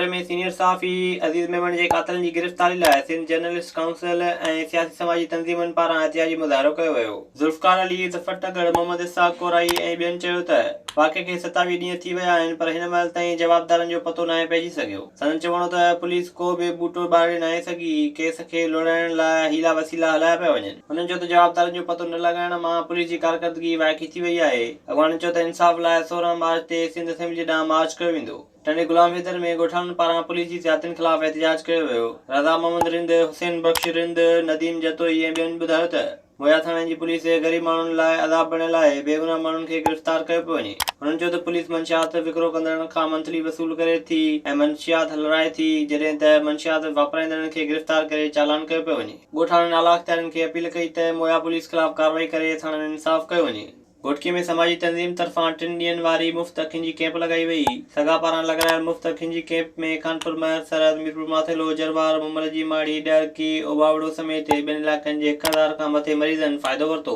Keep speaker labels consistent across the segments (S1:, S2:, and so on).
S1: موري ۾ سينيئر صحافي عزيز ميمڻ جي قاتلن جي گرفتاري لاء سنڌ جرنلسٽ ڪائونسل ۽ سياسي سماجي تنظيمن پاران احتجاجي مظاهرو ڪيو ويو. ذوالفقار علي، ظفر ٽڳڙ، محمد اسحاق ڪورائي ۽ ٻين چيو ته واقعي کي 27 ڏينهن ٿي ويا آهن پر هن مهل تائين جوابدارن جو پتو ناهي پئجي سگهيو. سندن چوڻ هو ته پوليس ڪو به ٻوٽو ٻاري ناهي سگهي، ڪيس کي لوڙائڻ لاء حيلا وسيلا هلايا پيا وڃن. هنن چيو ته جوابدارن جو پتو نه لڳائڻ مان پوليس جي ڪارڪردگي وائکي ٿي وئي آهي. اڳواڻن چيو ته انصاف لاء 16 مارچ تي سنڌ اسيمبلي ڏانهن مارچ ڪيو ويندو. ٽنڊي غلام حيدر ۾ ڳوٺاڻن پاران پوليس جي زيادتين خلاف احتجاج ڪيو ويو. رضا محمد رند، حسين بخش رند، نديم جتوئي ۽ ٻين ٻڌايو ته مويا ٿاڻي جي پوليس غريب ماڻهن لاء عذاب بڻيل آهي، بيگناهه ماڻهن کي گرفتار ڪيو پيو وڃي. هنن چيو ته پوليس منشيات وڪرو ڪندڙن کان منٿلي وصول ڪري ٿي ۽ منشيات هلرائي ٿي، جڏهن ته منشيات واپرائيندڙن کي گرفتار ڪري چالان ڪيو پيو وڃي. ڳوٺاڻن اعليٰ اختيارين کي اپيل ڪئي ته مويا پوليس خلاف ڪارروائي ڪري ساڻن انصاف ڪيو وڃي. گهوٽڪي ۾ سماجي تنظيم طرفان ٽن ڏينهن واري مفت اکين جي ڪئمپ لڳائي وئي. سگا پاران لڳرايل مفت اکين جي ڪئمپ ۾ خانپور مهر، سرحد، ميرپور ماٿيلو، جروار، مومل جي ماڙي، ڏهرڪي، اوٻاوڙو سميت ٻين علائقن جي 1000 کان مٿي مريضن فائدو ورتو.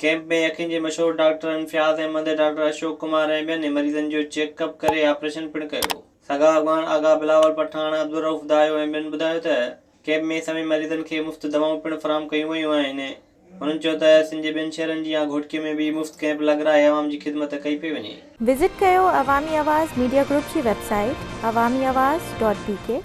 S1: ڪئمپ ۾ اکين جي مشهور ڊاڪٽرن فياض احمد، ڊاڪٽر اشوڪ ڪمار ۽ ٻين مريضن جو چيڪ اپ ڪري آپريشن پڻ ڪيو. سگا اڳواڻ آغا بلاول پٺاڻ، عبدالرئوف دايو ۽ ٻين ٻڌايو ته ڪئمپ ۾ سوين مريضن کي مفت دوائون پڻ فراهم ڪيون ويون آهن. هنن چيو ته سنڌ جي ٻين شهرن جيان گهوٽڪي ۾ به مفت ڪئمپ لڳرائي عوام جي خدمت ڪئي پئي وڃي.
S2: وزٽ ڪيو عوامي آواز ميڊيا گروپ جي website Awami Awaz dot B K.